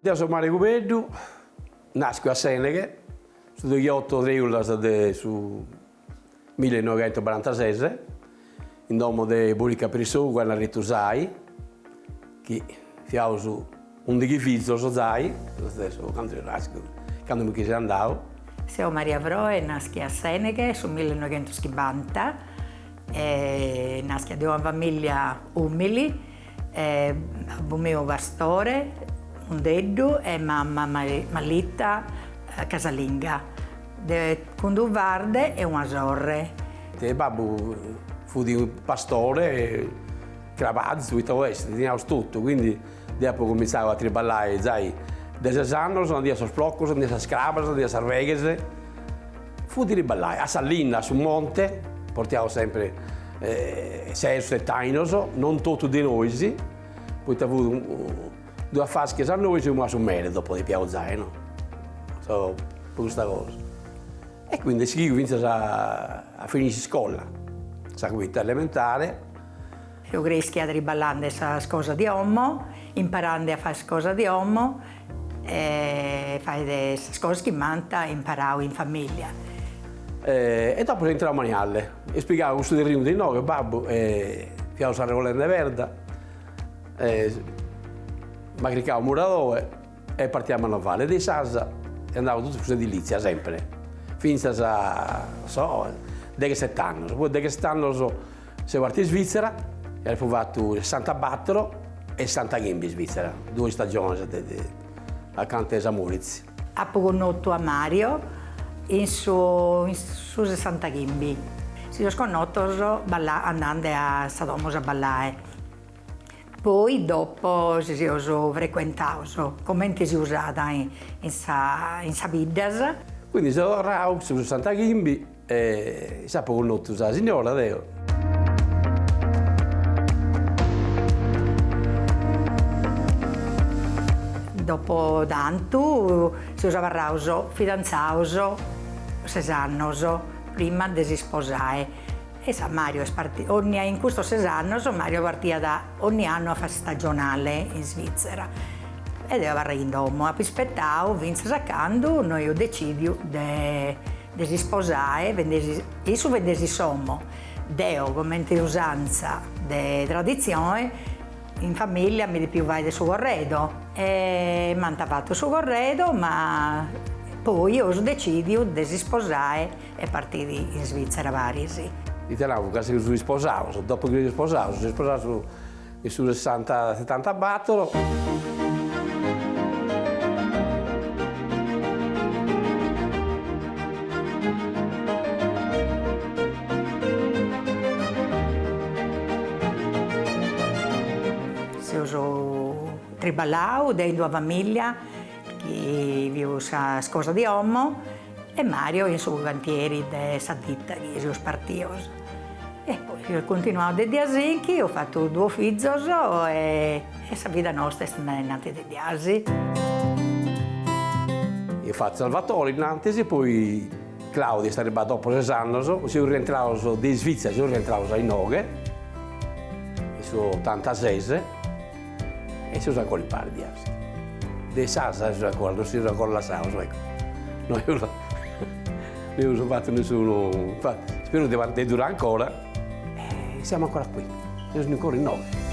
Deo so Mario Cubeddu, nàschiu a Sèneghe, su deghiotto trèulas de su millenoighentobarantases, in domo de Borica Prissogu e Annarritu Sai, chi fiaus ùndighi fizos zai, candu seu nàschiu, candu mi che seu andau. Seo Maria Froe, nàschia a Sèneghe su millenoighentochimbanta, e nàschia de una familia ùmili, babbu meu pastore, Mundeddu, e mama Mallita, casalinga, de cun d'unu farde e una sorre. E babbu fut pastore, crabarzu, ita est, teniaus totu, quindi deo apo cumintzau a triballai giai de ses annos, andia a sos procos, andia a sas crabas, andia a sas arveghes, fut triballai, a sa linna, a su monte, portiaus sempre ses o sete ainos, non totu de nois, poita fut duas fasches a nois e unu a su mere, dopo depiaus giai no, so po custa cosa. E quindi sighiu finzas a finiri s'iscola, sa quinta elementare. Seu creschia triballande sas cosas de 'omo, imparande a fai sas cosas de 'omo e fai sas cosas chi m'ant imparau in familia. E dopo seu intrau a manialle, eus pigau custu terrinu de inoghe, babbu, e fiaus arregollende perda, e m'at cricau muradore e partia a manovale, e de insaras est andau totu cun s'edilizia sempre, finzas a so degheset'annos, poi degheset'annos seu partiu in Svizzera e apo fatu sessantabatoro e sessantachimbe in Svizzera, duas istagiones de de acanta 'e Saint Moritz. Apo connotu a Mario in su in su sessantachimbe, si seus connotos balla andende a sa domos a ballae. Poi dopo si seus frecuentados, comente si usat in sa in sa biddas. Quindi seu torrau su sessantachimbi e issa apo connotu sa signora deo. Dopo tantu seus abarrados fidantzados ses annos prima de s'isposare E sa Mario est partiu, onnia in custos ses annos Mario partiat onni annu a fai s'istagionale in Svizzera e deo abarrai in domo, apo ispetau fintzas a candu no eus decidiu de de s'isposai, issu bendesit s'omo, deo comente usantza de traditzione in familia mi depiu fai de su corredo e m'ant fatu su corredo ma poi eus decidiu de s'isposai e partiri in Svizzera paris. Ite nau, ca seus isposaus, dopo chi seus isposaus, seus isposaus in su sessanta setantabatoro. Seus triballau deo in d'una familia chi fiat sas cosas de 'omo E Mario in su cantieri de sa ditta chi seus partios. E poi seus continuados de diasinchi, eus fatu duos fizos e sa vida nostra est andada innanti de diasi. Eus fatu Salvatore innantis e poi Claudia est arribada dopo ses annos, seus rientrados de Isvizzera, seus rientrados a inoghe, in su otantases, E seus ancora impari diasi. De insaras seus ancora, non si seus ancora lassaus, ecco. No eus no eus fatu nessunu, infatti, speru de de durai ancora, e siamo ancora qui, seus ancora inoghe.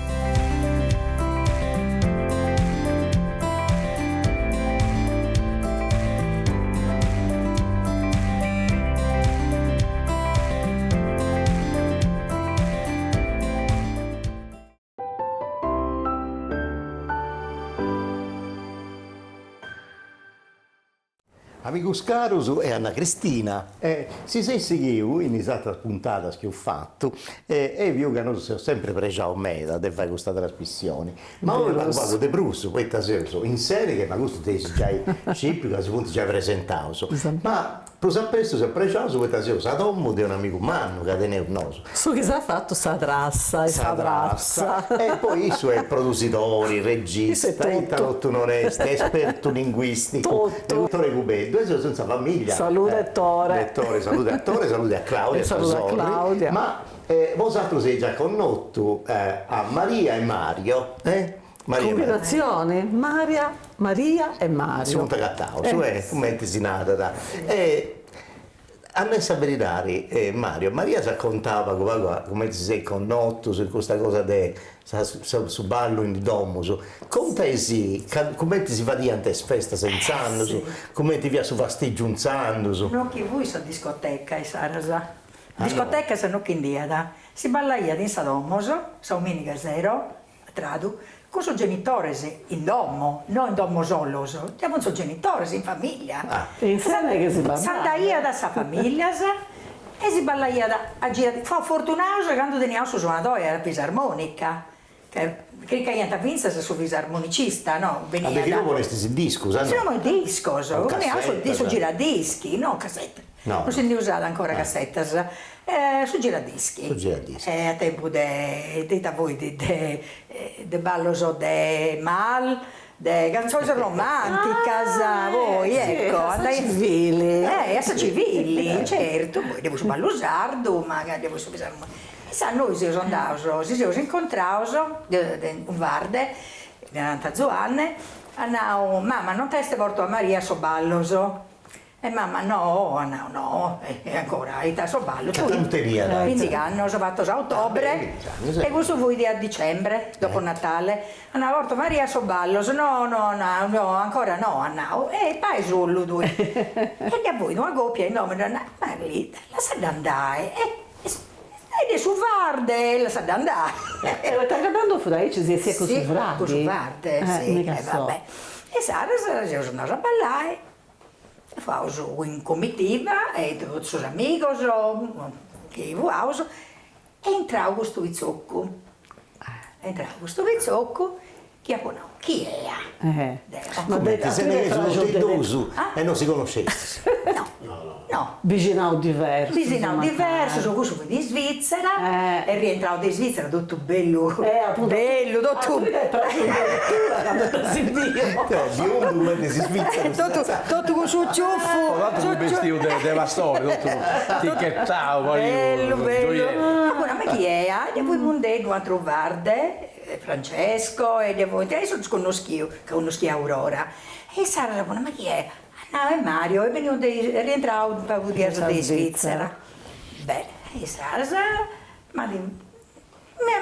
Amigus carus e Anna Cristina, e si seis sighiu in is atras puntadas chi eus fatu e eis biu ca nosu seus sempri prexaus meda de fai custa trasmissioni, ma oi pagu pagu de prus, poita seus in Seneghe, ma custu dd'eis giai scipiu ca si funt giai presentaus, ma Prus a prestu seus prexaus poita seus a domu de un'amigu mannu ca teneus nosu. Su chi s'at fatu sa trassa e sa pratza. E poi issu est produsidori, regista, ita totu non est, espertu linguisticu, Tore Cubeddu, e seus in sa familia. Salude Tore. De Tore, salude a Tore, salude a Claudia, sa sorri. Ma bosatrus eis giai connotu a Maria e Mario, eh? Maria e Mario. Cumbinatzioni, Maria. Maria e Mario. Si funt agataus, eh, cumenti si narat. E a nai sa beridadi, Mario, Maria s'at contau pagu pagu cumenti si seis connotus in custa cosa de su ballu in is domus. Contaisì cumenti si fadiant is festas intzandus, cumenti fiat su fastìgiu intzandus. No chi fut sa discoteca insaras. Discotecas no chi nd'iat. Si ballaiat in sa domos, sa 'ominiga sero, a tradu, cun sos genitores in domo, no in domo solos, già cun sos genitores, in familia. E insieme che si ballaiat. S'andaiat a sas familias e si ballaiat a gira, fuaus fortunaus candu teniaus su sonadore a fisarmonica, ca chircaiant fintzas su fisarmonicista, no, beniat. Ah, de chi no ponestis is discus, ah no? Si no discos, poniaus su giradischi, no cassetta. No. Non si ndi usat ancora cassetas. Su giradischi. Su giradischi. A tempu de de ita fuit de de ballos de Mahl, de cantzones romanticas, poi ecco. A sa civili. Eh, a sa civili, certu, poi ddi fut su ballu sardu, ma ddi fut su fisarmonica. Insaras nois seus andaus, si seus incontraus de unu varde, ddi narant Zuanne, at nau, mama non t'est portu a Maria a sos ballos E mama, no, at nau, no, e ancora, ita sos ballos, Cantu fui teniat? Bindigh'annos fatos a ottobre e cussu fuit a dicembre, dopo Natale, at nau, porto Maria a sos ballos, no, no, at nau, no, ancora no, at nau, e bae solu tui. E dd'iat fuit una copia in domo e dd'at nau, Marlita, lassadda andai, e dd'est su varde, lassadda andai. E tando fut aici, si 'essiat cun su fradi. Cun su varde, si, e va bè. E insaras seus andaus a ballai Fuaus in comitiva e totus sos amigos chi fuaus, est intrau custu pitzocu, est intrau custu pitzocu chi apu nau, chi est? Deu. Cumenti seis totu e duus e non si connoscestis? No, no. Bixinaus diversus. Bixinaus diversus, cussu fut in Svizzera, est rientrau de Svizzera totu bellu, bellu, totu. Biundu cumenti s'isvìtzeru. Totu, totu cun su ciufu. Po tantu fut bestiu de de pastore, totu ticchettau, poi Bellu, bellu. Apu nau, ma chi est? Ddi fut mundeddu u' atru varde, Francesco, e ddi fut, e issu ddus connoschiu, ca connoschia Aurora. E insaras apu nau, ma chi est? At nau, est Mario, est beniu de, est rientrau pagu dias de Isvizzera. Beh, insaras m'at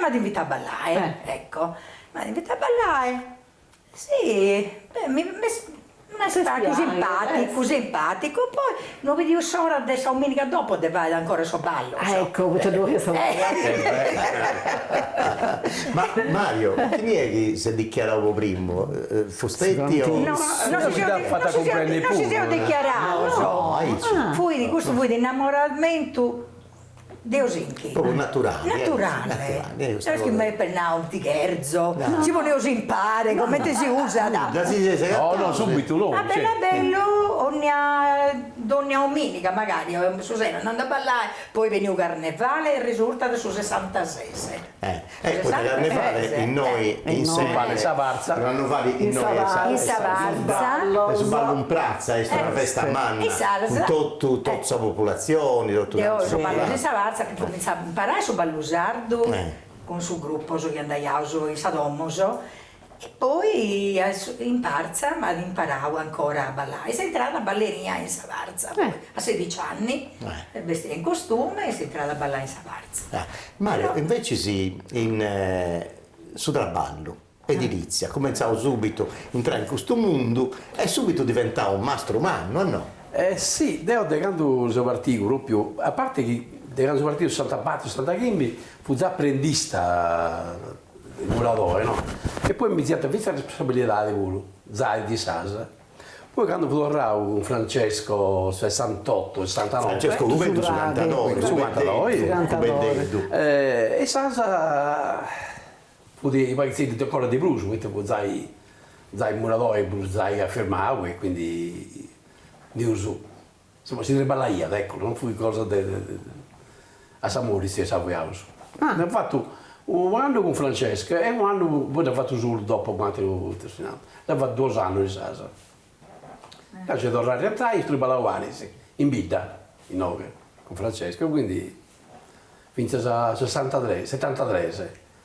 M'at invitau a ballai, ecco, m'at invitau a ballai, si, beh mi m'est partu simpaticu, simpaticu, poi no bidiu s'ora de sa 'ominica dopo de fai ancora sos ballos. Ecco, poita ddu 'olias Ma Mario, chini est chi s'est dichiarau po primu? Fusteti o. No, no si seus dichiaraus, no, aici. Fuit, custu fuit innamoramentu De osinchi. Propriu naturali. Naturale. No est chi m'epet nau ti cherzo, si poneus impare, comente si usat. No, no, subitu no. A bellu a bellu, onnia dònnia 'ominica magari, su sero andant a ballai, poi beniu carnevale e risurtat su sessantases. Eh, eh, poita carnevale innoi in sa Varza. Carnevale innoi in sa Varza. Est su ballu in pratza, est una festa manna cun totu totu sa populatzioni, totu Deo su ballu in sa Varza apu cumintzau a imparai su ballu sardu cun su grupos chi andaiaus in sa domos E poi in Varza m'at imparau ancora a ballai, est intrada ballerina in sa Varza, poi, a sedici anni, est bestia in costume e est intrada a ballai in sa Varza. Mario, invecis in su traballu, edilizia, cumentzau subitu intrai in custu mundu e subitu diventau mastru mannu, o no? Eh si, deo de candu seu partiu propriu, a parte chi de candu seu partiu sessantabattor, sessantachimbi, fui già apprendista muradore no, e poi mi ziant finzas responsabilidade puru, zai de sas. Poi cando fui torrau cun Francesco sessantotto, sessantanoe. Francesco Cubeddu su cantadori, su cantadori, Cubeddeddu. E sas fut u' paghizeddu ancora de prus, poita fui zai zai muradore prus zai afirmau e quindi neus, insoma si triballaiat ecco, non fut cosa de de a sa Moritz sa fuiaus. Nd'apu fatu u' annu cun Francesco e u' annu poi dd'apu fatu solu dopo cun ateru nd'apu fatu duos annus insaras. Ca seu torrau a rientrai e triballau paris in bidda inoghe cun Francesco quindi finzas a sessantatres setantatres.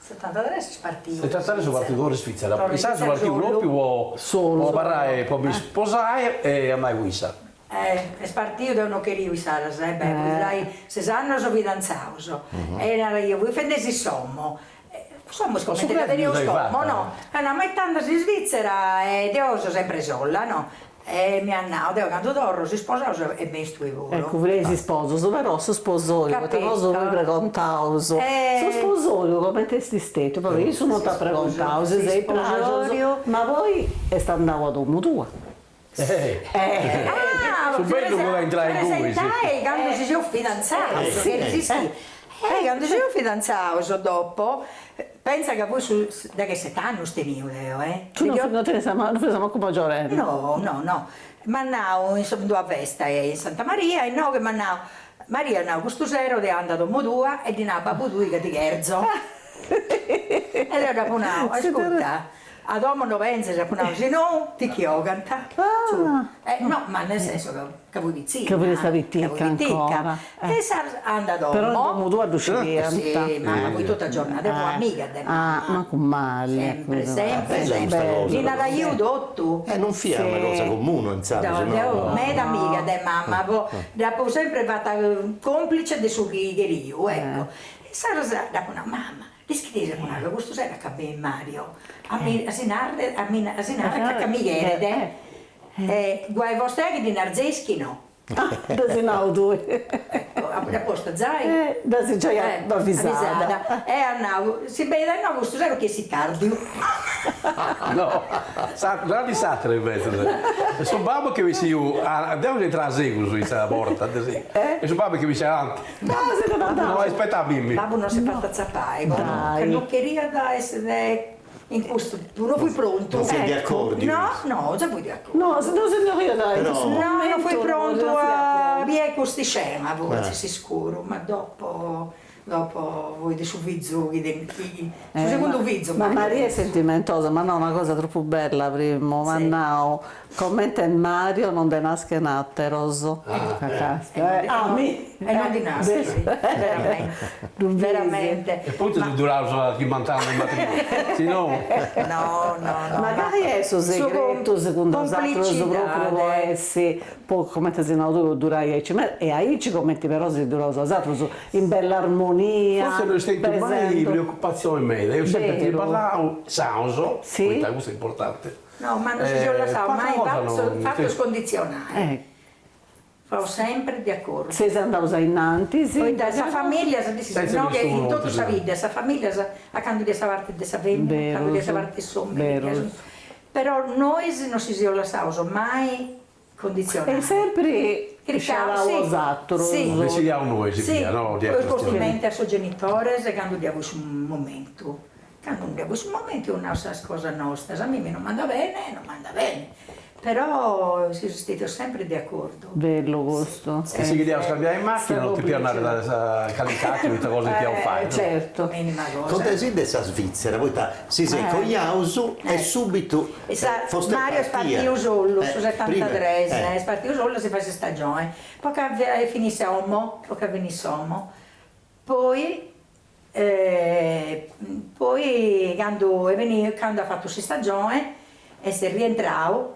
Setantatres est partiu. Setantatres so partiu torra in Svizzera, insaras so partiu propriu po abarrai, po mi sposai e andai cun issa. Est partiu, deu no cheriu insaras, eh beh, fui giai ses annos fidantzaus e naraio, fui fendesi s'omo, s'omo est comente dda teneus como, no, e nau, ma ita andas in Svizzera e deu so sempre sola, no, E mi at nau, deo candu torro si sposaus e benis tui puru. Eccu, fureis isposos, però su sposoriu, poita nosu oi pregontaus, su sposoriu comente est istetiu, poi issu non t'at pregontau si seis praxius, ma poi est andau a domu tua. Ah, Su bellu fut a intrai ingui, si. Presentai candu si seus fidantzaus, eh, candu si seus fidantzaus dopo Pensa ca fui su degheset'annus teniu deo, eh. Tui no tenis no fiast mancu magiorenni. No, no, no. M'at nau in d'una festa in Santa Maria, inoghe m'at nau, Maria at nau, custu sero deo ando a domo tua e ddi nau a babbu tui ca ti cherzo. E deo dd'apu nau, ascurta, a domo no benzas, apu nau, si nou ti chi 'ogant. Eh no, ma nel senso ca Ca fui pitzinna. Ca furiasta pitica ancora. E insaras ando a domo. Però in domu tua ddu scidiant. Si, mama fut totu aggiornada, fut amiga de mama. Ah, mancu mali. Sempre, sempre, sempre. Ddi naraiu totu. E non fiat una cosa comunu insaras, no? Deu meda amiga de mama, po dd'apu sempre fata complice de su chi cheriu, ecco. Insaras dd'apu nau, mama, dd'ischides apu nau ca custu sero ca benit Mario a mi a si narrer a mi a si narrer ca mi cheret E guai vostè chi ddi narzeis chi no. Dd'as nau tui. Ecco, dd'at posta giai. Dd'as giai avisada. E at nau, si benit a inoghe custu sero chi essit tardiu. No, durante s'atera invecias, su babbu che bessiu, deu seu intrau a segus in sa porta de segus, e su babbu che bessiu avanti. No aspetàt a mimmi. Babbu non s'est fatu atzapai, ca non cheriat essere In custu no fui prontu. Non fiat de acordiu. No, no, già fui de acordiu. No, no si no fiat in cussu momentu. No, no fui prontu a bier cust'iscena, fortzis s'iscuru, ma dopo, dopo fui de su fizu chi chi su segundu fizu. Ma Maria est sentimentosa, m'at nau una cosa tropu bella primu, m'at nau Comente Mario non nde naschen ateros. Ah mi. E non ndi naschit, veramente. Veramente. E poita seus duraus chimbant'annus in matrimoniu, si no. No, no, no. Ma cali est su segretu segundu 'osatrus propriu po essi, po comente as nau tui, po durai aici meda e aici comenti però seis duraus 'osatrus, in bella armonia. Forse no eus tentu mai preocupatzioni meda, eus sempri triballau sanus, poita custu est importanti No, ma non si seus lassaus mai fatus condizionai. Faus sempri de acordu. Seis andaus a innantis. Poita sa familia, inoghe in totu sa bidda, sa familia a candu dd'est sa parti de sa femina, a candu dd'est sa parti de s'omini. Però nois non si seus lassaus mai condizionai. E sempri sciarau 'osatrus. Detzidiaus nois ebbia, no Eus postu in mente a sos genitores candu dd'ia fut su momentu. Candu dd'ia fut su momentu eus nau sas cosas nostras, a mimmi non m'andat bene, non m'andat bene, però seus stetius sempri de acordu. Bellu custu. E si cheriaus cambiai macchina non depiaus narri a calinc'ateru ita cosa depiaus fai. Certu. Minima cosa. Contaisì de sa Svizzera, poita si seis coiaus e subitu fostei Mario est partiu solu, su setantatres, est partiu solu a si fai s'istagioni, po ca finit s'omo, po ca finit s'omo, poi poi candu est beniu, candu at fatu s'istagioni est rientrau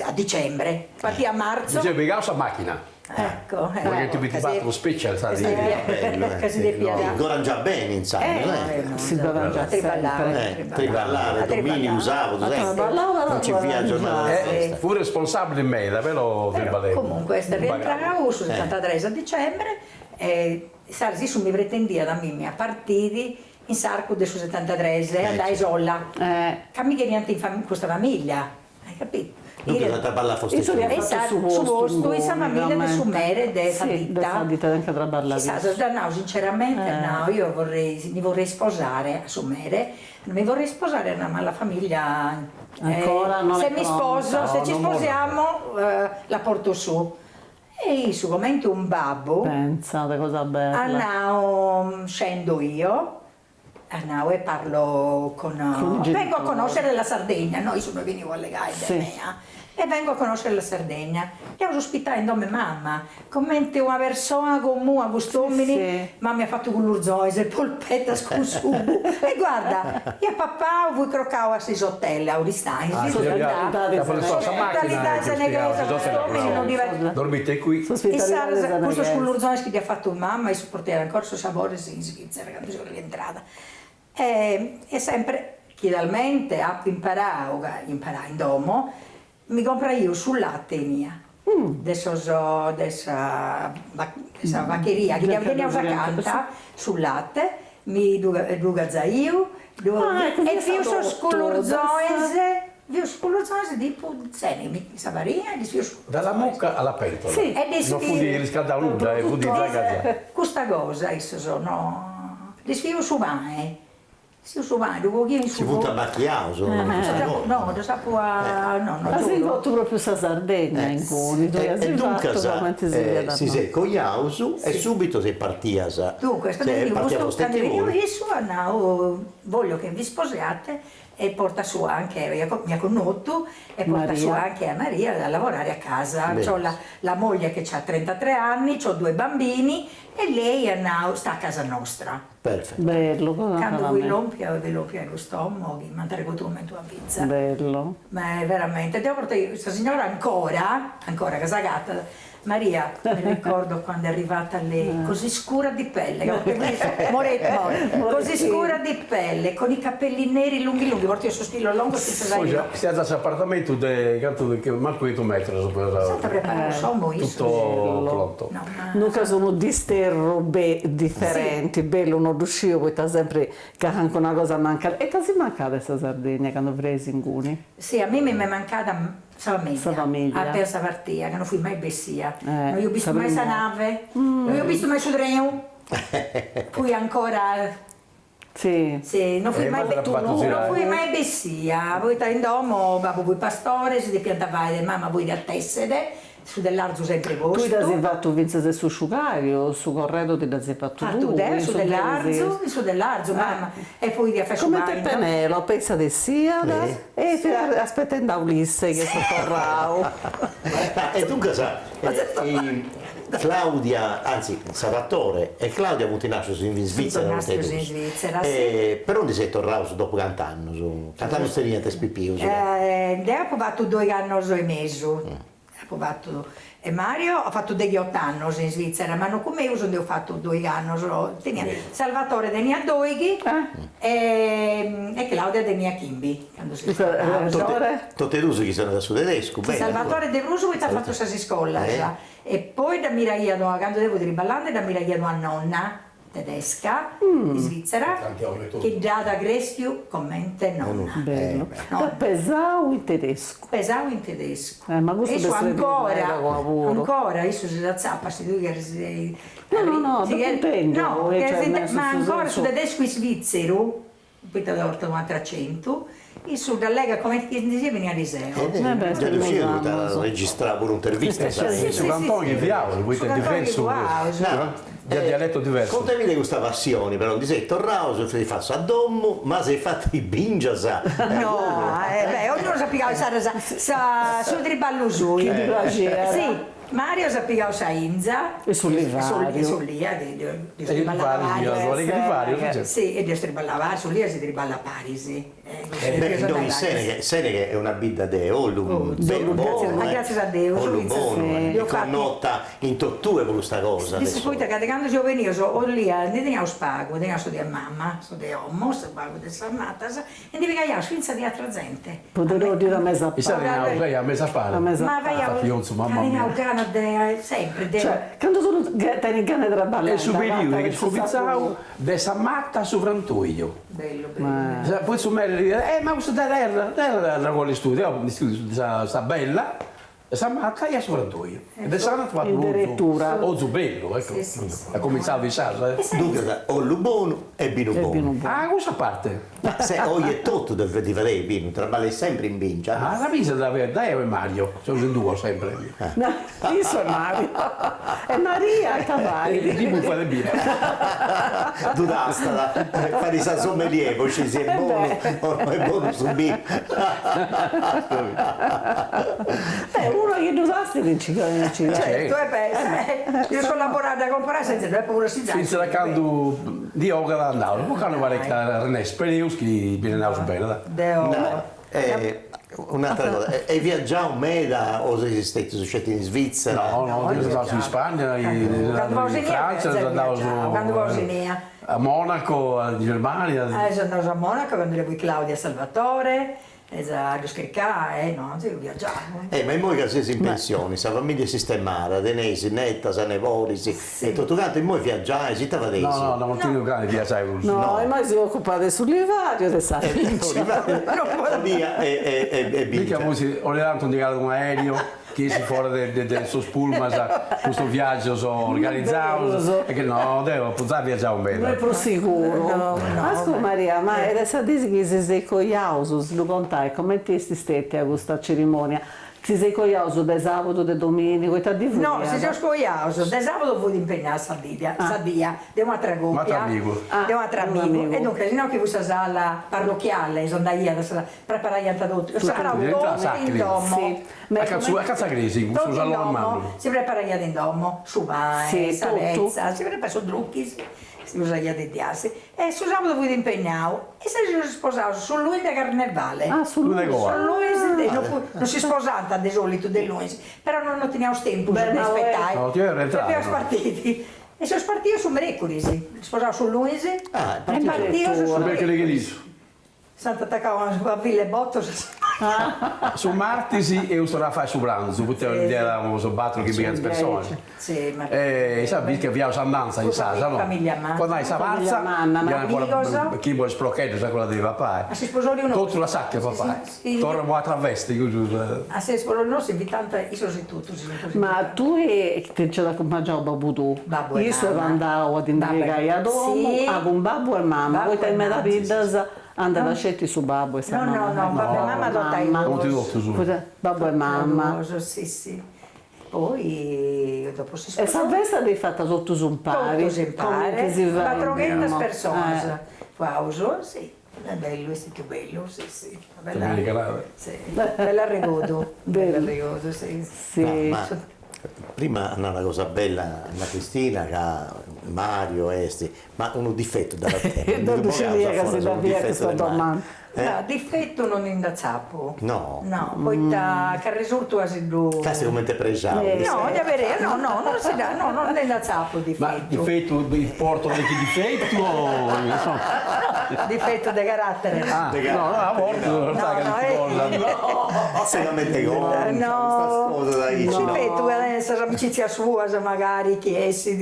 a dicembre, partiu a marzo. Mi seu pigau sa macchina. Ecco. Perché ti 24 special sa dì. Ca si depiat. Gorangiat beni intzandus. Si gorangiat sempre. Triballare dominigu, sabudu, sempre. Non ci fiat giornada de festa. Fut responsabili meda, però triballeit. Comunque est rientrau su setantatres a dicembre e insaras issu mi pretendiat a mimmi a partiri in s'arcu de su setantatres e andai sola, ca mi cheriant in custa familia Hai capito? Duncas a traballai fostei Issu dd'iat fatu su postu postu in sa familia de su mere de sa ditta. De sa ditta anca traballaiat. Insaras dd'at nau sinceramente, at nau, io vorrei, mi vorrei sposare a su mere, mi vorrei sposare ma la famiglia Ancora non è se mi sposo, se ci sposiamo la porto su. E issu comente unu babbu Pentzade cosa bella. at nau scendo io At nau e parlo con, vengo a conoscere la Sardegna, no issu no est beniu a allegai de mea. e vengo a conoscere la Sardegna. Dd'eus ospitau in domo 'e mama, comente una persona comuna cust'omini, mama iat fatu culurzonis e polpetas cun sugu e guarda, iat papau, fut crocau a s'Ishotel a Aristanis, s'ospitalidadi seneghesa cust'omini non ddi Dormite qui. Insaras custos culurzonis chi dd'iat fatu mama issu portaiat ancora sos sabores in Svizzera candu seu rientrada E sempre chi talmente apo imparau, ca imparà in domo, mi compraio su latte inia, de sos de sa de sa vacheria chi dda teniaus acanta, su latte, mi ddu ddu cazaio, ddu e fio sos culurzones, fio sos culurzones tipu sene sa farina e ddis fio sos Dalla mucca alla pentola, non fut riscaldau nudda, fut giai cazau. Custa cosa issos no ddis fio su pane, ddis fio su pane, ddu coghio in su Si funt abachiaus custa cosa. No, ddus apu a no no As ingotu propriu sa Sardegna inguni, tui as E duncas fatu cumenti si fiat si seis coiaus e subito seis partias, Duncas, candu est beniu custu, candu est beniu issu at nau voglio che vi sposiate E porta su anche, mi at connotu, e porta su anche a Maria a lavorare a casa, c'ho la la moglie che c'ha trentatré anni, c'ho due bambini e lei at nau sta a casa nostra. Perfetto. Bellu, Candu fui lompia, fui lompia in cust'omo chi m'ant arregotu cumenti una fiza. Bellu. Ma veramente, deu portai, sa signora ancora, ancora ca s'agatat Maria, mi ricordo quando è arrivata lei, così scura di pelle, così scura di pelle, con i capelli neri lunghi lunghi, portaiat sos pilos longos finzas a Poi si at s'apartamentu de cantu mancu chentu metros S'ant preparau s'omo issu. Tutto pronto. Duncas unu disterru diferenti, bellu no ddu sciu poita sempri ca calincuna cosa mancat. E ita si mancat de sa Sardegna candu fiais inguni? Si, a mimi m'est mancada Sa famiglia. Sa famiglia. Appena sa partia, ca no fui mai bessia. No iu bistu mai sa nave, no iu bistu mai su trenu. Fui ancora. Si. Si, no fui mai no fui mai bessia, poita in domo babbu fut pastore, si depiant fai, mama fuit a tessere, Su tellarzu sempre postu. Tui dd'as fatu fintzas e su sciugariu, su corredo ti dd'as fatu tui. Fatu deu su tellarzu, in su tellarzu mama e fuit a fai su bagnu. Comente Penelope, issa tessiat e fiat aspetendi a Ulisse chi est torrau. E duncas Claudia, anzi Salvatore e Claudia funt nascius in Svizzera totu e dus. Però ndi seis torraus dopu cant'annus? Cant'annus teniant is pipius? Deu apu fatu doig'annus e mesu Apu fatu, e Mario at fatu deghiot'annos in Svizzera, ma no cun meus nd'eus fatu doigh'annos, teniat, Salvatore teniat doighi e Claudia teniat chimbi candu seus torraus. Totu e duus chistionant su tedescu, beni. Salvatore de prus poita at fatu sas iscolas e poi dd'ammiraiat, candu deu fui triballandi dd'ammiraiat una nonna tedesca, isvizzera, chi dd'at creschiu comente nonna. Bellu. Dd'at pesau in tedescu. Pesau in tedescu. Ma custu Issu ancora, ancora, issu si s'atzapat si tui cheres No, no, no, ddu cumpendu. No, ma ancora su tedescu isvìtzeru poita portat un'atru acentu, issu dd'allegat comenti chi ndi siat benia ariseu. Giai ddu sciu poita at registrau puru intervistas. Su cantoni chi fiaus, poita est diversu, de dialetto diversu. Contamì de custa passioni però, ndi seis torraus, seis fatu sa domu, ma seis fatu is bingias. No, beh, ognunu s'at pigau sa su triballu suu. Chi ddi praxiat. Mario s'at pigau sa 'inza. E s'olivariu. E s'olia, dd'eus triballada paris. Si, e dd'eus triballada paris, s'olia si triballat paris. Beh, innoi Seneghe, Seneghe est una bidda de ollu bellu bonu, eh. Gratzias a Deus. Ollu bonu, e connota in totue po custa cosa. Poita ca de candu seus benius olia ndi teniaus pagu, teniaus su de mama, su de 'omo, su pagu de sas matas E ndi pigaiaus fintzas de atra zente. Po ddu 'oddiri a mesa a pari. Issa teniaus eia a mesa a pari. A mesa a pari. Ma faiaus teniaus gana de sempri de. Cioè, candu unu tenit gana de traballai. Est su periodu chi est cumintzau de sa mata a su frantoiu. Bellu bellu. Poi su meri ddi narat, eh ma custu de terra, terra arregollis tui, deu sa bella. De sa mata e a su frantoiu. E de s'annu at fatu unu ozu bellu, ecco. At comintzadu insaras. Duncas, ollu bonu e binu bonu. Ah, cussa parte. Ma se oi etotu ndi fadeis binu, traballeis sempri in bingia? Ah, sa bingia dda fadeus deu e Mario, seus in duos sempri. Issu e Mario. E Maria ita fait? Ndi bufat e bia. Ddu tastat, fait sa sommelier po sciri si est bonu o no est bonu su binu. Beh, unu chi ddu tastit nci nci. Certu, e beh, deus collaborai a dda comporai senza ddu apu puru assizai. Finzas a candu ndi 'ogat andaus, po candu parit ca arrennescit, spereus chi bi andaus beni, da. Deu. Un'atera cosa, eis viaggiau meda o seis stetius sceti in Svizzera? No, no, seus andaus in Spagna, in Francia, seus andaus a Monaco, in Germania. Seus andaus a Monaco candu ddoi fut Claudia e Salvatore, Eus a ddus chircai, no, seus viaggiau. Eh, ma immoi ca seis in pensioni, sa familia est sistemada, teneis netas, neboris e totu cantu, immoi viaggiais, ita fadeis? No, no, non teniu gana de viaggiai prus. No, immoi si ocupat de s'olivariu de sa bingia. Olia e bingia. Mica forsis ogni tantu ndi calat unu aereo chi essit fora de de sos pullman custos viaggios organizados e chi no deo apu giai viaggiau meda. No est prus siguru. Ascurta Maria, ma de sa dì chi si seis coiaus, si ddu contais, comenti est stetia custa cerimonia? Si seis coiaus de sabudu, de dominigu, ita dì furiat? No, si seus coiaus, de sabudu fut impegnada sa dia, sa dia de un'atra copia, de un'atru amigu, e duncas innoi chi fut sa sala parrochiale, s'andaiat, preparaiant totu, eus preparau totu in domo A sa crèsia, in cussu saloni mannu. Si preparaiat in domo, su pane, sa petza, si preparaiat su druchis, si usaiat diasi. E su sabudu fut impegnau e si seus isposaus su lunis de carnevale. Ah, su lunis. Su lunis de, non si sposant de solitu de lunis, però nosu non teniaus tempus de ispetai, depiaus partiri. E seus partius su mrecuris, sposaus su lunis e partius su mrecuris. S'ant atacau a fill'e botos. Su martis eus torrau a fai su pranzu, poita nd'eramus bator-chimbighentus personas. E insaras biis ca fiaus s'andanza insaras, no? Po andai in sa partza, fiant ancora chi is procheddos ancora de papai. Totu lassat a papai. Torra po atra festa cussus. A s'isposoriu nostru invitant issos etotu. Ma tui ti nc'at acumpangiau babbu tuu? Babbu e Issu mama. est andau a ti ndi pigai a domu, ah cun babbu e mama, poita in meda biddas andat sceti su babbu e sa mama. No, no, no, babbu e mama totu e duus. Poita babbu e mama. Si, si. Poi dopo s'isposoriu. E sa festa dd'eis fata totus impari? Totus impari, batroghentas personas fuaus, si. Est bellu, est stetiu bellu, si si. Bella, si, bell'arregodu, bell'arregodu, si. Si. Ma prima at nau una cosa bella Anna Cristina ca Mario est, ma unu difetu dda tenit, Deu ddu scidia ca si dda fiat custa domanda. No, difetu non nd'aciapu. No. No, poita ca arresurtu a si ddu. Casi comente prexau. No, de abereus, no, no, non si dda, no, non nd'aciapu difetu. Ma difetu, portu calchi difetu o insoma. No, difetu de carattere no. Ah, no, no, a bortas no, calchi cosa. No, solamente conca, custas cosas aici no. Difetu, sas amicitzias suas magari chi essit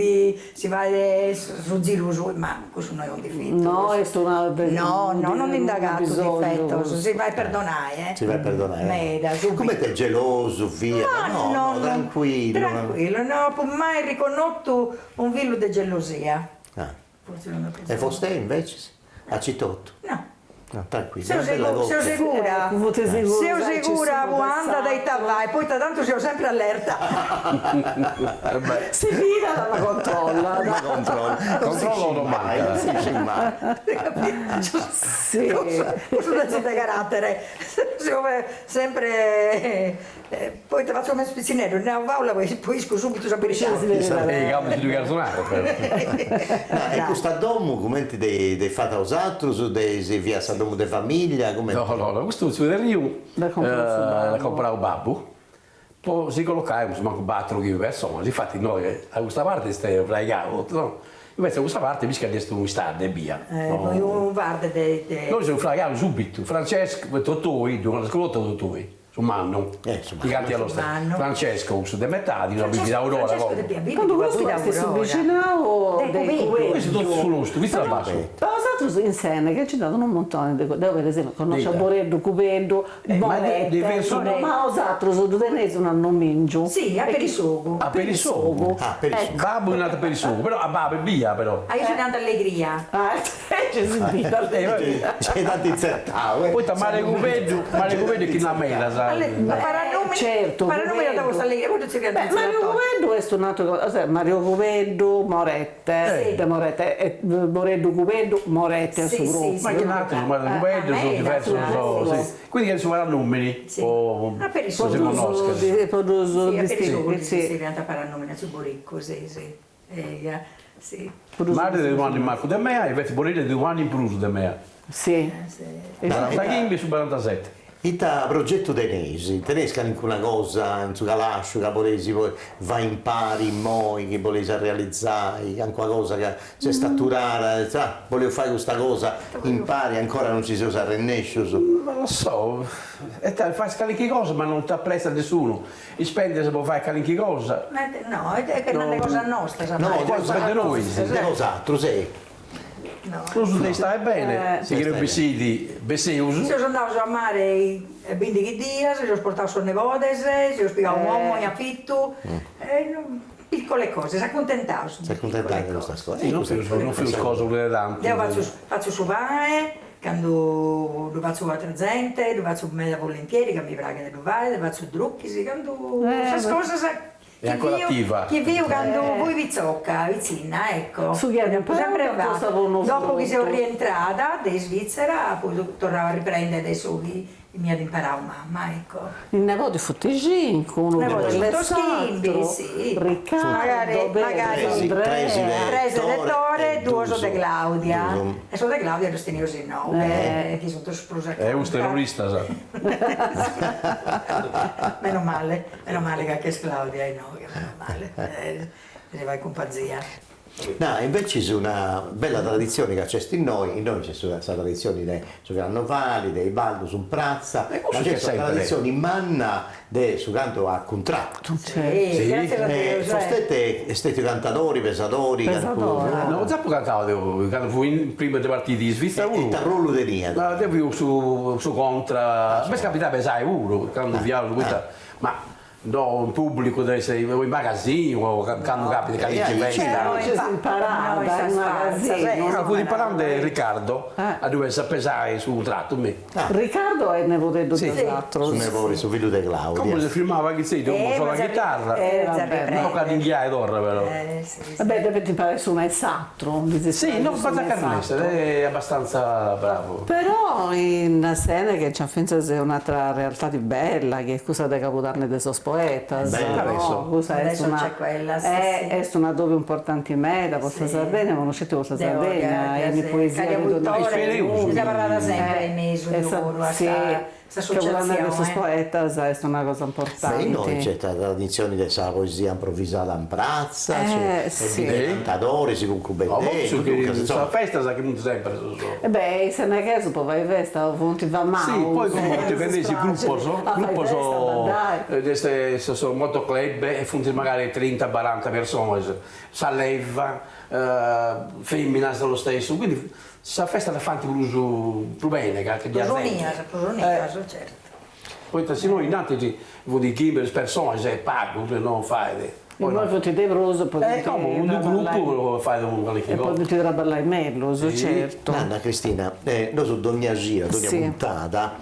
Si fait su giru suu, ma cussu no est unu difetu. No est una No, no, non ndi nd'agatu difetus, si fait perdonai, eh. Si fait perdonai. Meda, subitu. Cumenti est gelosu fiat? No, no, trancuillu. Trancuillu, no apu mai riconnotu unu filu de gelosia. Ah. E vostè invecis? Aici totu? No. No, tranquillu. Seu seu segura, seu segura po andat e ita fait, poita tantu seu sempri allerta. Si fidat ma controllat. Ma controllat. Controllo non mancat. Non si scit mai. Si. Cussu sensu de carattere, seu sempre Poita fatzu cumenti is pitzinneddus, nau faula poi iscu subitu sa beridadi. E candu si ddu cherzo nai però. Ma e custa domu cumenti dd'eis fata 'osatrus, dd'eis fiat sa domu de familia, cumenti? No no no, custu su terrinu l'at comporau babbu po si collocai mancu baturu chimbi personas, infati innoi a custa parti est fraigau totu no, invece a custa parti pisca dd'est unu stadde ebbia. Unu varde de. Nosu eus fraigau subitu, Francesco, Totoi, ddu at connotu Totoi. Su mannu, chi cantiat lo stesso. Francesco, cussu de metadi, no bivit a Aurora como. Candu custu est su bixinau de Cubeddu. Custu totu su nostu, fintzas a basciu. Ma bosatrus in Seneghe nci nd'at unu muntoni de deu per esempiu connosciu a Boreddu, Cubeddu, Morette, ma 'osatrus ddu teneis unu annomingiu. Si, a Perisogu. A Perisogu. Babbu ddi nant Perisogu, però a babbu ebbia però. A issu ddi nant Allegria. Gei t'ant intzertau eh. Poita Mario Cubeddu, Mario Cubeddu chi nd'at medas. Certu, Mario Cubeddu est un'aturu, osea Mario Cubeddu, Morette, de Morette, e Boreddu Cubeddu, Morette a su propriu. Ma chi nd'at su Mario Cubeddu, sunt diversus, si. Quindi cheret su paranumini po po si connoscher. Po ddus distingui, si. Eja, si. Mario de unu annu in mancu de mea e invece Boreddu de unu annu in prus de mea. Si. Barantaghimbi e su barantaseti. Ita progetu teneis? Teneis calincuna cosa in su calasciu ca boleis poi fai impari immoi, chi boleis arrealizai, calincuna cosa ca s'est aturada, ah, boleus fai custa cosa impari, ancora non ci seus arrennescius? Non lo so, fais calincuna cosa ma non t'apretzat nessunu Ispendes po fai calinchi cosa. No, est che non est cosa nostra sa No, cosa de nois. De bosatrus, eh. Nosu de istai bene, si chereus bessiri, besseus. Seus andaus a mare bindighi dias, seus portaus sos nebodes, seus pigau un'omo in afitu, piccole cose, s'acuntentaus. S'acuntentaus de custas cosas. Non feus, non feus cosa prus de tantu. Deo fatzu fatzu su pane, Candu ddu fatzu po atra zente, ddu fatzu meda volentieri ca mi praghet de ddu fai, fatzu druchis, candu sas cosas chi fio chi fio candu fui pitzoca, pitzinna, ecco. Su chi at imparau at Dopo chi seo rientrada de Isvizzera apu torrau a riprendere de su chi Mi at imparau mamma, ecco. Is nebodis funt cincu, unu prus de s'atru, Riccardo, Pedru, Andrea. Tres de Tore e duos de Claudia. E sos de Claudia ddos teneus inoghe, chi sunt sos prus acanta. E us terroristas. Meno male, meno male ca ch'est Claudia inoghe, meno male, si fait cumpanzia. No, invecis una bella traditzioni ca nc'est innoi, innoi nc'est sa traditzioni de su carnovali, de is ballus in pratza, ma nc'est sa traditzioni manna de su cantu a cuntratu. Fostete est stetiu cantadori, pesadori, No, già apu cantau deu, candu fui prima de partiri in Svizzera puru. Ita rolu teniat? Deu fia su su contra, m'est capitau de pesai puru, candu fiaus, poita, ma No in pubblicu de essi o in magasinu o candu capitat calincuna festa. No si imparat in magasinu. No, fut imparande Riccardo a ddu a pesai su cuntratu mi. Riccardo est nebodeddu de bosatrus. Su nebodi, su fillu de Claudia. Como s'est firmau paghizeddu, como sonat chitarra. Tocat a dd'inghiai torra però. Beh, depint imparai s'unu e s'atru. Si, no, fait a est abbastanza bravu. Però in Seneghe nc'at fintzas un'atra realtadi bella, chi est cussa de Cabudanni de sos poetas, no? Cussa est una est un'adobiu importanti meda po sa Sardegna, ma no sceti po sa Sardegna, 'enit poesia de donni Cabudanni de sos poetas est una cosa importanti. Beh, innoi nc'est sa traditzioni de sa poesia improvvisada in pratza, nc'est e cantadoris cun Cubeddesu, duncas, insoma. Sas festas chi funt sempre sos. E beh, is seneghesus po fai festa funt famaus. Si, poi como funt fendesi gruppos, gruppos de sos motoclub e funt magari trinta baranta personas, sa leva, feminas lo stesso, quindi Sa festa dda faint prus prus bene ca chi ddi Prus unias, prus unias, certu. Poita si no innantis funt chimbe personas e pagu, non fait. Immoi funt de prus e podint E como unu gruppu fait unu calincuna cosa. E podint traballai mellus, certu. Nanna Cristina, nosu dogna cida, dogna puntada,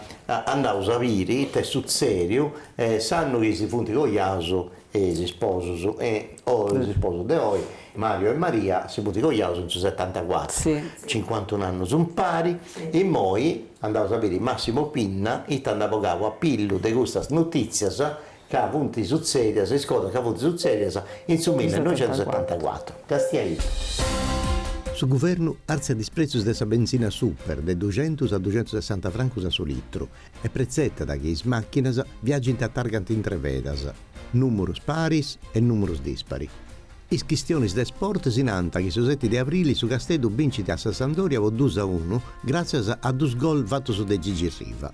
andaus a biri ita est sutzediu s'annu chi si funt coiaus is isposus e oi is isposus de oi, Mario e Maria, si funt coiaus in su setantacuatru, cincuantun'annus impari, immoi andaus a biri Massimo Pinna ita nd'at bogau a pillu de custas notitzias ca funt sutzedias, is cosas ca funt sutzedias in su millinoixentusetantacuatru. Castiai. Su guvernu artziat is pretzius de sa benzina super de duxentus a duxentusessanta francus a su litru e pretzetat chi is màchinas viagint a targas intrevedas, nùmurus paris e nùmurus dispari. Is chistionis de sport si nant chi su seti de abrili su Casteddu bincit a sa Sampdoria po dus a unu gràtzias a dus gol fatus de Gigi Riva.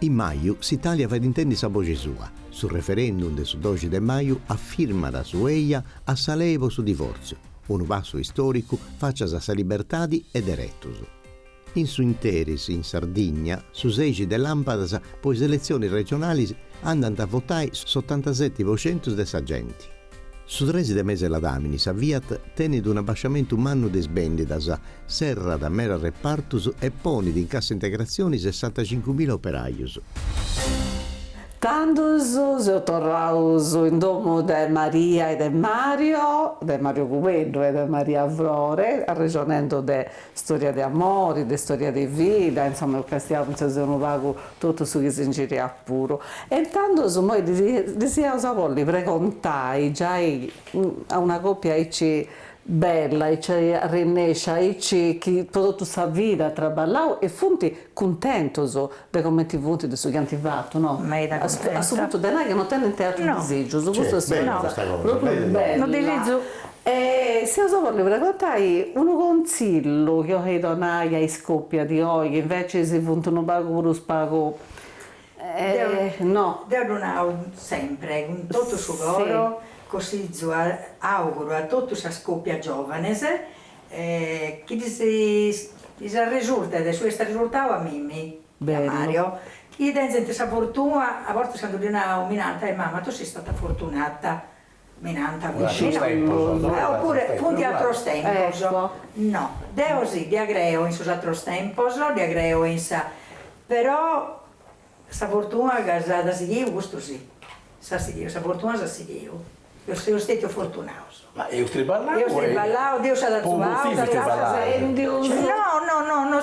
In maju s'Itàlia fait intendi sa boxi sua, su referendum de su doxi de maju afirmat su eja a sa lei po su divòrtziu, unu passu istòricu fàcias a sa libertadi e deretus. In su interis, in Sardigna, su seixi de làmpadas po is eletzionis regionalis andant a votai s'otantaseti po centus de sa genti. Su tresi de mesi 'e ladàmini sa Fiat tenit un'abasciamentu mannu de is bèndidas, serrat meda repartus e ponit in cassa integratzioni sessantacincumila operajus. Tandus seus torraus in domu de Maria e de Mario, de Mario Cubeddu e de Maria Frore, arrexonendu de storia de amori, de storia de vida, insoma eus castiau fintzas unu pagu totu su chi s'ingiriat puru. E tandus immoi ddis iaus a bolli pregontai giai a una copia aici bella, aici arrennescia, aici chi po totu sa vida at traballau e funt cuntentus de comenti funt, de su chi ant fatu, no? Meda cuntenta. A su puntu de nai chi no tenint atrus disigius, custu est una cosa propriu bella. Unu disigiu. E s'eus a bolli pregontai unu contzillu chi 'olit donai a is copias di oi chi invecis funt unu pagu prus pagu no. Deu ddu nau sempre cun totu su coro, cossizu, auguru a totu sas copias giovanes chi ddis ddis arresurtet su chi est arresurtau a mimmi e a Mario, chi tenzint sa fortuna, a bortas candu ddu nau mi nant, eh mama tu sei stata fortunata, mi nant no, oppure funt atros tempos, no, deo si ddia creo in sos atros tempos, ddia creo in sa, però Sa fortuna ca s'at sighiu, custu si, s'at sighiu, sa fortuna s'at sighiu, seus stetius fortunaus. Ma eus triballau Eus triballau, Deus s'at azuau, s'at dau sa No, no, no, no,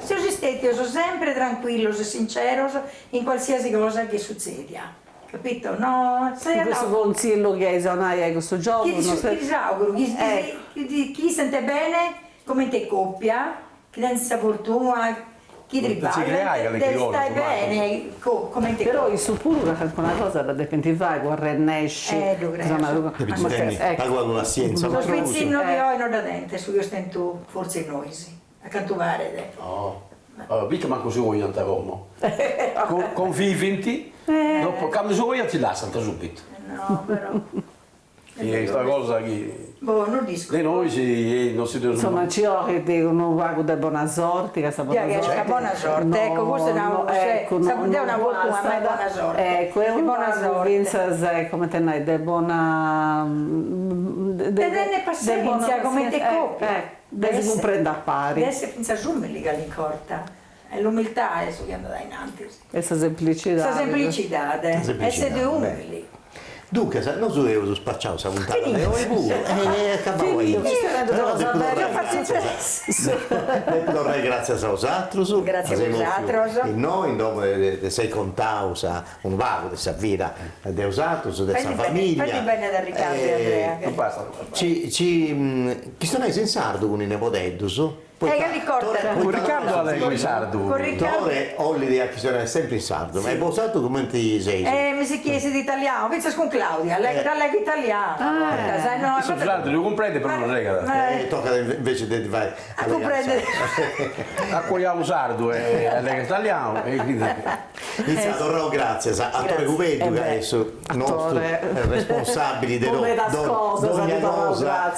seus stetius sempre tranquillus e sinceros in qualsiasi cosa chi est sutzedia, capito? No, Custu contzillu chi eis a 'onai a custus giovunus. Chi ddis auguru chi chi istent bene comente coppia Chi tenint sa fortuna, chi triballent, de istai bene comente. Però issu puru ca calincuna cosa dda depint fai po arrennesci. Eh ddu creo. Depint tenni pagu pagu passienza. Sos pitzinnos de oi no dda tenint su chi eus tentu fortzis nois, a cantu paret. No, poita mancu si coiant como. Convivint, dopo, candu si coiant si lassant subitu. No però. Chi est una cosa chi Boh, no dd'isco. De nois non si deus. Insoma nci 'olit unu pagu de bona sorti, ca sa bona sorti. Sa bona sorte, ecco, custu nau, deu nau fortuna, ma est bona sorte. Ecco, e unu pagu fintzas, comente nai, de bona. De tenni passenzia comente coppia. De si cumprendi a pari. De essi fintzas umili calinc'orta. E l'umiltà est su chi andat a in antis. E sa semplicidade. Sa semplicidade, essere umili. Duncas, nosu eus spaciau sa puntada de oi puru e acabau aici. Però depu torrai gràtzias, depu torrai gràtzias a osatrus. Gràtzias a bosatrus. Innoi in domu de s'ai contau sa unu pagu de sa vida de osatrus, de sa familia. Fai beni ad Riccardo e Andrea. Ci ci chistionais in sardu cun is nebodeddus E cali corta? Cun Riccardo allego in sardu. Tore 'ollit a chistionai sempri in sardu, ma e bosatrus cumenti seis? E mi si chi essit italianu, fintzas cun Claudia, allego italianu a bortas, e no. Issu su sardu ddu cumprendit però no allegat. E tocat inveci de ddi fai A cumprendit. At coiau sardu e allegat italianu e quindi. Intzà torraus gràtzias a Tore Cubeddu ca est su nostru responsàbili de dogna cosa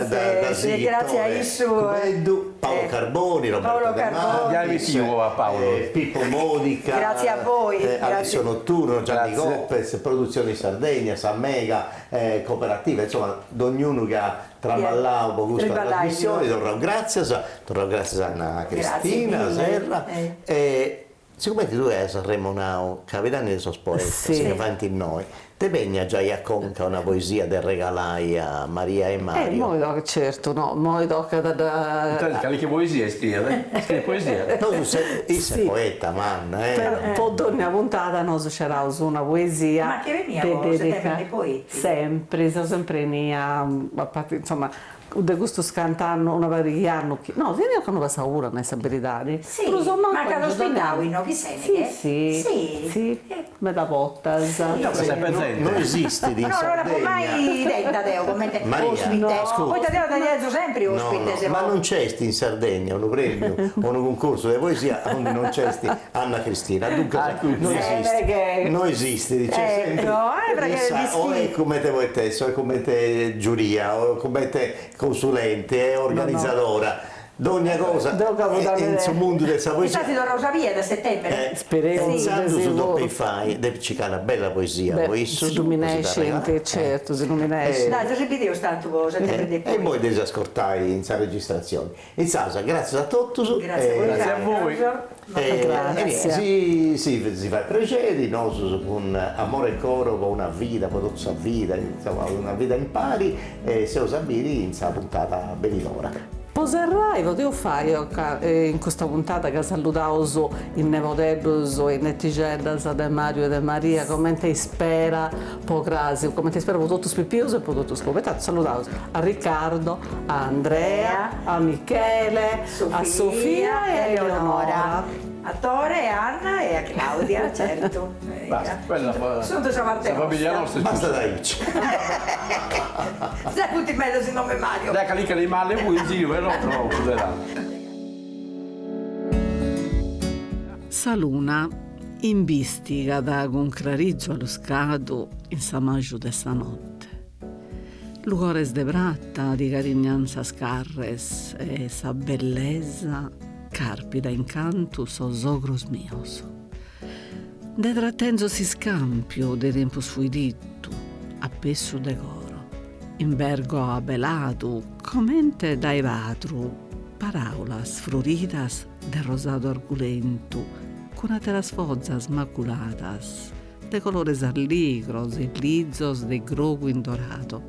dda sighit Tore Cubeddu, Paolo Carboni, Roberto De Martis, Pippo Modica, Alessio Notturno, Gianni Copes, Produzioni Sardegna, sa Mega Cooperativa, insoma dognunu chi at traballau po custa trasmissioni, torraus gràtzias, torraus gràtzias a Anna Cristina Serra e Sigumenti tui as arremonau Cabidanni de sos poetas chi faint innoi, ti beniat giai a conca una poesia de regalai a Maria e Mario? Eh, immoi tocat, certu, no, immoi tocat a dda. Calichi poesia iscriet, iscriet poesia. Nosu, issa est poeta manna, eh. Però po dònnia puntada nosu sceraus una poesia. Ma chi beniat po, sempri poeti. Sempri, seu sempri 'enia, a parti, insoma. De custus cant'annu, una pariga 'e annu chi, no, si ocannu passau puru a nai sa beridadi, prus o mancu Ma ch'at ospitau inoghe in Seneghe? Si, si, si, meda bortas. No esistit in Sardegna. No, no l'apo mai tenta deo comente ospite, poita deo teniaus sempri ospites. Ma non nc'est in Sardegna unu premiu o unu cuncursu de poesia aundi non nc'est Anna Cristina, duncas no esistit, no esistit, nc'est sempri issa o est cumenti poetessa o est cumenti giuria o cumenti consulenti e organizadora, dogna cosa in su mundu de sa poesia. Insaras ti torraus a biri a setembere. E intzandus depis fai, depis circai una bella poesia po issus, Si ddu minescint, certu, si ddu minescint. Dai, si bideus tantu po setembere de poi. E immoi dd'eis ascurtai in sa registratzioni. Insaras, gràtzias a totus. Gràtzias a voi. E si si fait prexeri, nosus cun amore e coro po una vida, po totu sa vida, insoma una vida impari, e s'eus a biri in sa puntada benidora. Po serrai podeus fai in custa puntada ca saludaus is nebodeddus e is netixeddas de Mariu e de Maria comente ispera po crasi, comente ispera po totus is pipius e po totus is comitaus, saludaus a Riccardo, a Andrea, a Michele, a Sofia e a Eleonora. A Tore, a Anna e a Claudia, certu. Basta, quella Sunt sa parte sa familia nostra. Bastat aici. Giai funt medas in nome Mario. Dai calincunu animale puru in giru, però no prus de tantu. Sa luna imbistigat cun crarizu alluscadu in s'amaju de sa notte. Lugores de prata ti carignan sas carres e sa bellesa carpit a incantu sos ogros mios. Nde tratenzo s'iscampiu de tempus fuidittu a pessu de coro. Imbergo abeladu comente dae padru paraulas froridas de rosadu argulentu cun ateras fozas maculadas de colores alligros e lizos de grogu indoradu.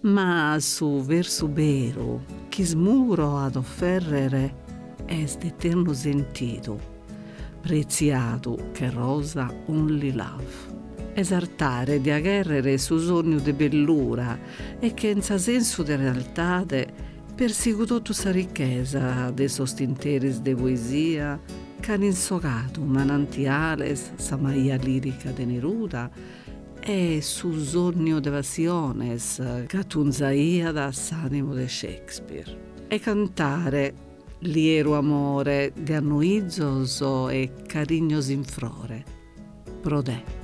Ma su versu beru ch'ismuro a t'ofèrrere est d'eternu sentidu, pretziadu che rosa only love. Esartare dia chèrrere su sònniu de bellura e chentza sensu de realtade persigo totu sa richesa de sos tinteris de poesia ch'an insogadu manantiales sa maia lirica de Neruda e su sònniu de passiones ch'atunzaiat s'ànimu de Shakespeare. E cantare lieru amore de annuizos e carignos in frore pro te.